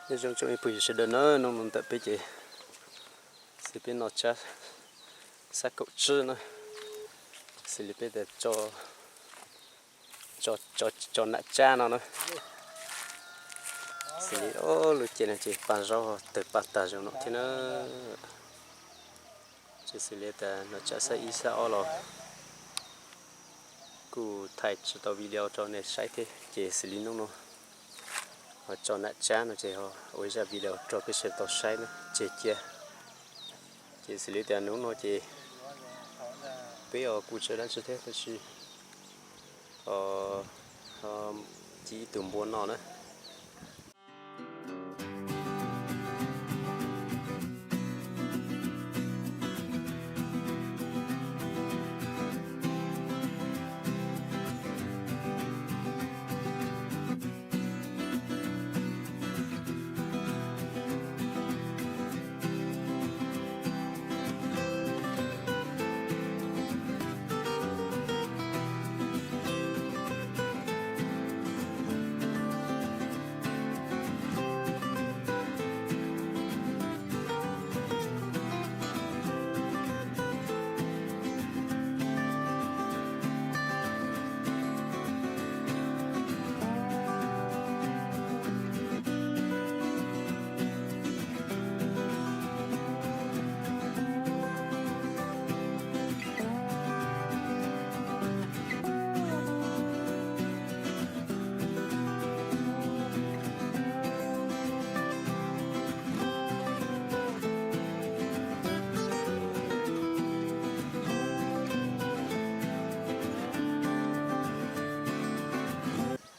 Nyob zoo tsoom phooj ywg sawv daws na, hnub no ntawm peb ces xws li peb noj tsab xab kaum tsib na, xws li peb tias tso nam tsab no na. Xws li lub caij no ces paj zaub tawg paj tag zoo no thiab na. Ces xws li tias noj tsab xab ib xab ob los kuj thaij tsis tau video rau nej saib thiab, ces xws li hnub no ho tso nam tsab no ces ho ua ib zaj video rau peb sawv daws tau saib na, tseg cia. Ces xws li tias hnub no ces peb os kuj tsis dab tsi thiab tab sis ho ci ib tug npua noj na.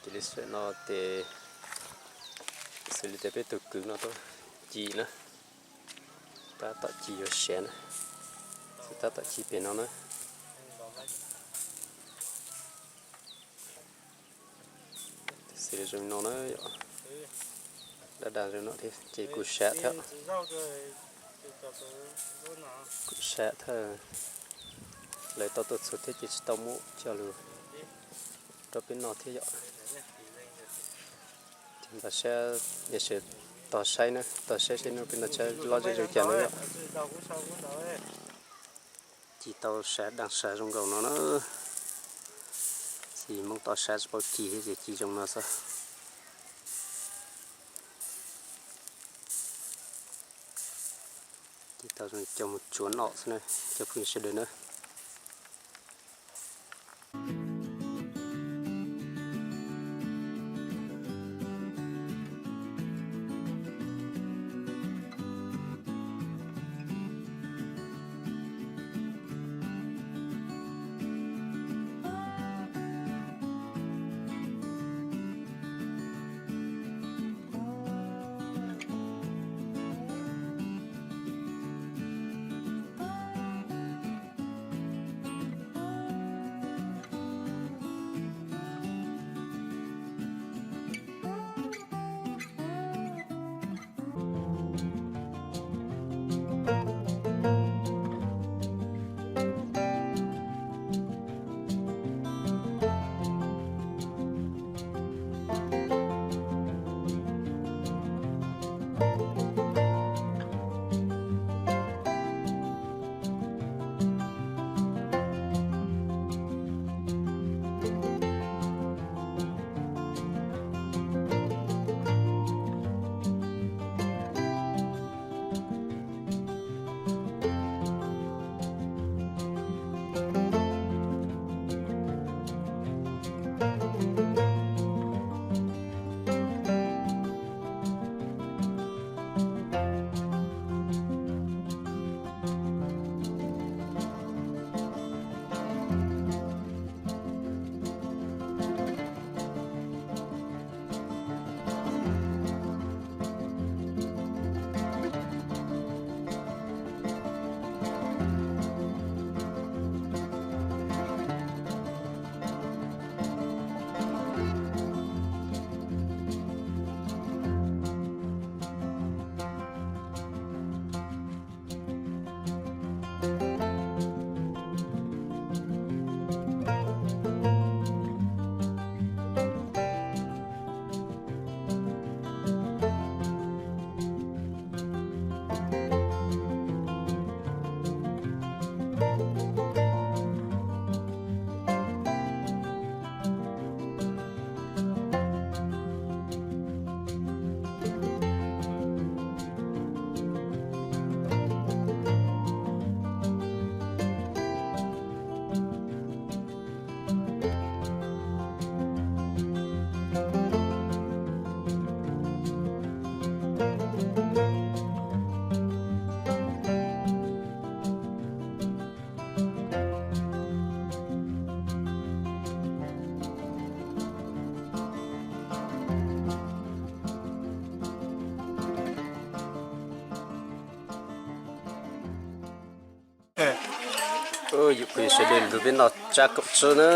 Ces li saum no ces xws li tias peb tus kwv no tuaj ci na, tab tom ci yuav siav na, tab tom ci pem no na. Xws li zoo no na yom, dab dab zoo no thiab ces kuj sab thiab. Kuj sab thiab, lawv tau tuaj txhua thiab ces tsis tau muab coj lug rau peb noj thiab yom. Ces npaj siab nej sawv tos saib na, tos saib seb hnub peb noj tsab loj zoo zoo cas na yom. Ci tau sav daj sav zoo nkaus no na. Xws Hmoob tau sav tsis paub ci thiab ces ci zoo no xwb. Ci tau zoo coj mus tsuav noj xwb na, cov phooj ywg sawv daws na. Yus phooj ywg sawv daws nrog peb noj tsab kaum tsib na.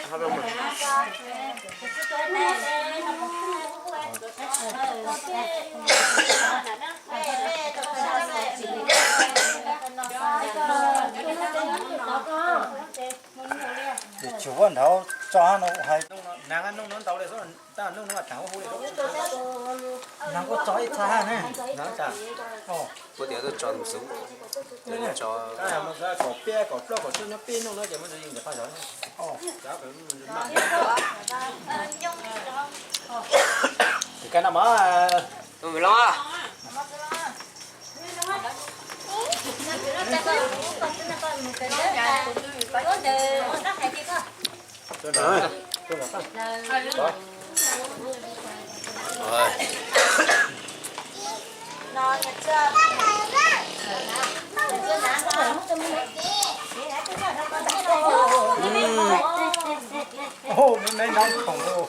Sawv daws na. Tsuav nrad tso no hais, nag no ntau li, tab nag no mas tag hu li. Nag kuj tso ib txha ne. Kuv tias tso ntxuv, kaum peb kaum plaub kaum tsib nyob peb nug no ces muaj ntsis yeej ntawm qhov zov. Koj noj mov. Ôh, me me nrov khoom lauj.